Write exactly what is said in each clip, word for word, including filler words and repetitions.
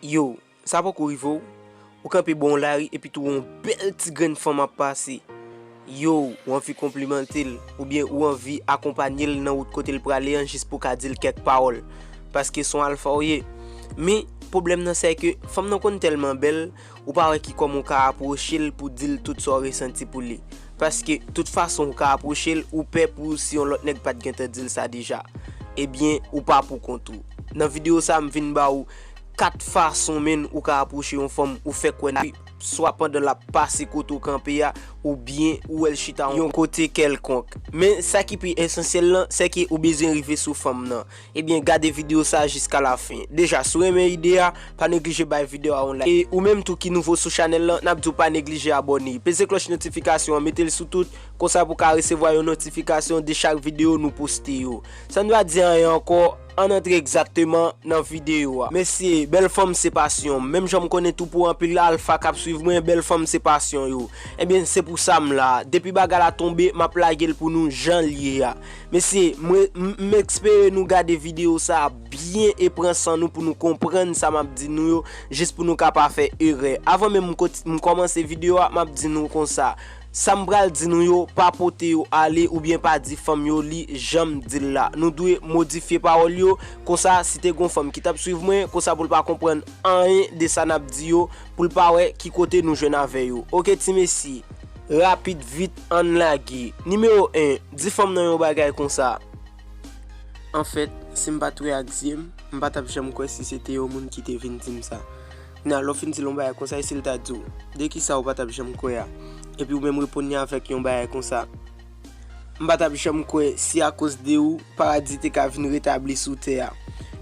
Yo, sa poko rive w? Ou kanpe bò yon lari epi tou yon bèl ti grenn fanm ap pase. Yo, ou anvi konplimante l, oubyen ou anvi akonpanye l nan wout kote l prale an jis pou w ka di l kèk pawòl. Paske s on alfa w ye. Men, pwoblèm nan se ke fanm nan konn tèlman bèl, ou pa wè ki kòman w ka apwoche l pou di l tout sa w resanti pou li. Paske, tout fason ou ka apwoche l, ou pè pou si yon lòt nèg pa t gentan di l sa deja. Ebyen, ou pa pou kont ou. Nan videyo sa, m vin ba ou kat fason menn ou ka apwoche yon fanm ou fè kwè nan swa pandan l ap pase kote w kanpe a, oubyen ou wè l chita yon kote kèlkonk. Men sa ki pi esansyèl lan, se ke ou bezwen rive sou fanm nan. Ebyen, gade videyo sa jiska lafen. Deja, si w renmen ide a, pa neglije bay videyo a yon like. E ou menm tou ki nouvo sou chanèl lan, n ap di w pa neglije abòne. Peze klòch notifikasyon an, mete l sou tout, konsa pou w ka resevwa yon notifikasyon de chak videyo nou poste yo. San n pa di anyen ankò, ann antre egzakteman nan videyo a. Mesye, bèl fanm se pasyon m. Menm jan m konnen tou pou anpil alfa k ap swiv mwen, bèl fanm se pasyon yo. Ebyen, se pou sa m la. Depi bagay la tonbe, m ap lage l pou nou jan l ye a. Mesye, mwen, m, m espere nou gade videyo sa a byen e pran san nou pou nou konprann sa m ap di nou yo, jis pou nou ka pa fè erè. Avan menm m kont-, m kòmanse videyo a, m ap di nou konsa. Sa m pral di nou yo, pa pote yo ale oubyen pa di fanm yo li jan m di l la. Nou dwe modifye pawòl yo, konsa si te gon fanm ki t ap swiv mwen, konsa pou l pa konprann anyen de sa n ap di yo, pou l pa wè ki kote nou jwenn avè yo. Oke ti mesye, rapid vit ann lage. Nimewo en, di fanm nan yon bagay konsa. Anfèt, si m pa t wè ak zye m, m pa t ap janm kwè si se te yon moun ki te vin di m sa. Kounya, lè w fin di l yon bagay konsa, e si l ta di w, de kisa ou pa t ap janm kwè a? Epi ou menm reponn li avèk yon bagay konsa. M pa t ap janm kwè si akoz de ou, paradi te ka vin retabli sou tè a.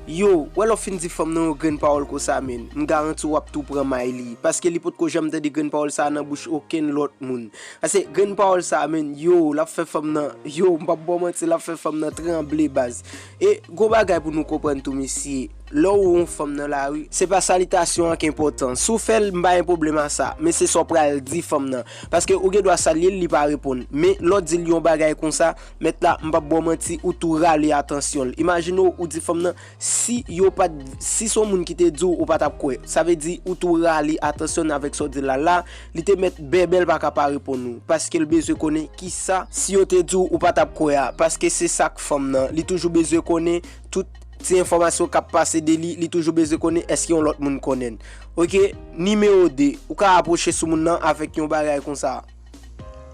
Yo, wè lè w fin di fanm nan yon grenn pawòl konsa, menn, m garanti w ap tou pran may li. Paske li potko janm tande grenn pawòl sa a nan bouch okenn lòt moun. Paske grenn pawòl sa a, menn, yo, l ap fè fanm nan, yo, m p ap ba w manti, l ap fè fanm nan tranble, baz. E, gon bagay pou nou konprann tou, mesye. Lè w wè yon fanm nan lari, se pa salitasyon an k enpòtan. Si w fè l, m pa gen pwoblèm a sa, men se sa w pral di fanm nan. Paske ou gen dwa salye l, li pa reponn. Men lè w di l yon bagay konsa, mèt la, m p ap ba w manti, ou tou rale atansyon l. Imajine w, ou di fanm nan, si yo pa t, si se yon moun ki te di w, ou pa t ap kwè. Sa vle di, ou tou rale atansyon l avèk sa w di l la. La, li te mèt bèbè, l pa ka pa reponn ou. Paske l bezwen konnen kisa, si yo te di w, ou pa t ap kwè a. Paske se sa k fanm nan. Li toujou bezwen konnen tout ti enfòmasyon k ap pase de li, li toujou bezwen konnen èske yon lòt moun konnen l. Oke, nimewo de, ou ka apwoche sou moun nan avèk yon bagay konsa.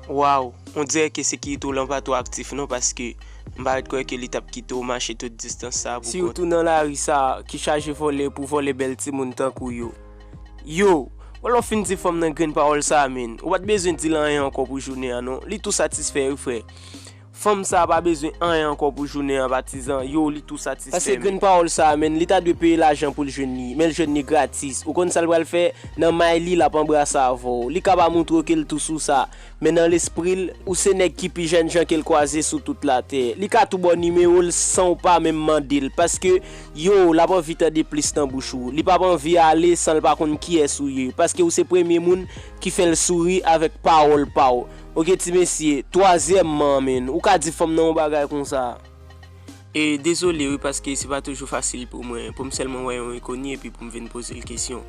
Waw, on dirè ke sekirite w lan pa twò aktif non, paske m pa ret kwè ke li t ap kite w mache tout distans sa a pou kont ou. Sitou nan lari sa a ki chaje vòlè pou vòlè bèl timoun tankou yo. Yo, wè lè w fin di fanm nan grenn pawòl sa a, menn, ou pa t bezwen di l anyen ankò pou jounen an non. Li tou satisfè wi, frè. Fanm sa a pa bezwen anyen ankò pou jounen an, patizan. Yo, li tou satisfè, menn. Paske grenn pawòl sa a, menn, li ta dwe peye lajan pou l jwenn li, men l jwenn li gratis. Ou konn sa l pral fè? Nan may li, l ap anbrase avè w. Li ka pa montre w ke l tou sou sa, men nan lespri l, ou se nèg ki pi jènjan ke l kwaze sou tout latè. Li ka tou ba w nimewo l san w pa menm mande l, paske, yo, l ap anvi tande plis nan bouch ou. Li p ap anvi ale san l pa konn kiyès ou ye, paske ou se premye moun ki fè l souri avèk pawòl pa w. Oke, ti mesye, twazyèmman, menn, ou ka di fanm nan yon bagay konsa. E dezole wi, paske se pa toujou fasil pou mwen, pou m sèlman wè yon enkoni epi pou m vin poze l kesyon.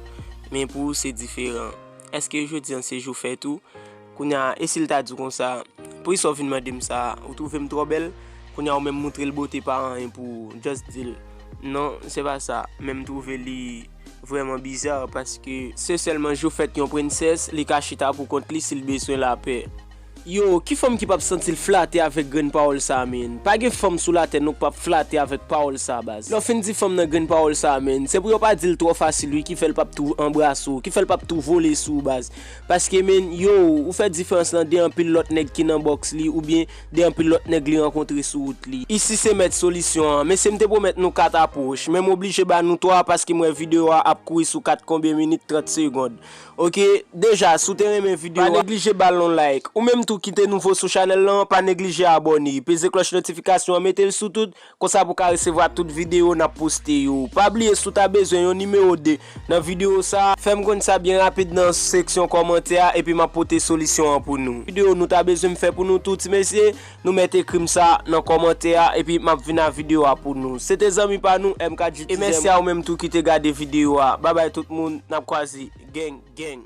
Men pou ou, se diferan. Èske jodi a se jou fèt ou? Kounya, e si l ta di w konsa, poukisa w vin mande m sa? Ou twouve m twò bèl? Kounya, ou menm moutre l bote pa anyen pou ou. Just di l, non, se pa sa. Men m twouve li vrèman biza, paske se sèlman jou fèt yon prensès, li ka chita pou kont li si l bezwen lapè. Yo, ki fanm ki p ap santi l flate avèk grenn pawòl sa a, menn? Pa gen fanm sou latè non k p ap flate avèk pawòl sa a, baz. Lè w fin di fanm nan grenn pawòl sa a, menn, se pou yo pa di l twò fasil wi, ki fè l p ap tou anbrase w, ki fè l p ap tou vole sou w, baz. Paske, menn, yo, ou fè diferans lan de anpil lòt nèg ki nan bòks li, oubyen de anpil lòt nèg li rankontre sou wout li. Isi se mèt solisyon an. Mesye, m te pwomèt nou kat apwòch, men m oblije ba nou twa paske m wè videyo a ap kouri sou kat konbyen minit, trant segonn. Oke, deja, si w te renmen videyo a, pa neglije ba l yon like. Ou menm tou, Ou ki te nouvo sou chanèl lan, pa neglije abòne, peze klòch notifikasyon an, mete l sou tout, konsa pou ka resevwa tout videyo n ap poste yo. Pa bliye, si w ta bezwen yon nimewo de nan videyo sa, fè m konn sa byen rapid nan seksyon kòmantè a, epi m ap pote solisyon an pou nou. Videyo nou ta bezwen m fè pou nou tou, ti mesye, nou mèt ekri m sa nan kòmantè a, epi m ap vin a videyo a pou nou. Se te zanmi pa nou, M K G T Z M. E mèsi a ou menm tou ki te gade videyo a. Babay tout moun, n ap kwaze. Gang, gang.